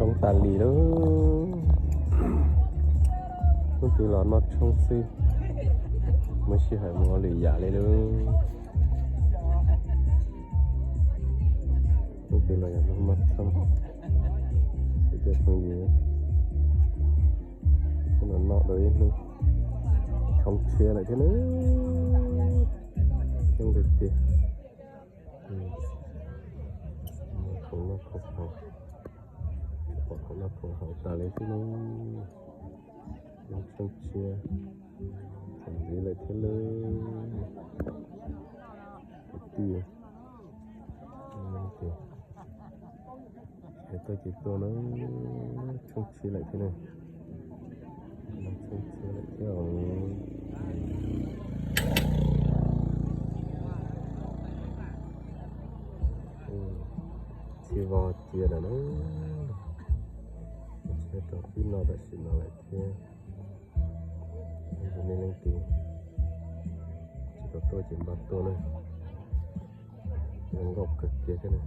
Tshoob tas li lauj. Hnub twg los noj tshoob xwb, muaj sij hawm mus ua lwm yam li lauj. Hnub twg los yog hnub noj tshoob, sawv daws phooj ywg, hnub no noj tau ib hnub tshoob tshiab lawm thiab na. Coob tiag tiag. Khoom noj khoom haus, pom khoom noj khoom haus tas li xwb na. Tshoob tshiab, khoom ntxiv lawm thiab lauj. Kwv tij, ces tuaj ces tuaj na, tshoob tshiab lawm thiab na. Tshoob tshiab lawm thiab os. Txhij vog cia lawm na. Tshiab rau tib no tam sim no lawm thiab. Yog nej leej twg tsis tau tuaj ces npaj tuaj na. Zoo nkauj kawg kiag thiab na.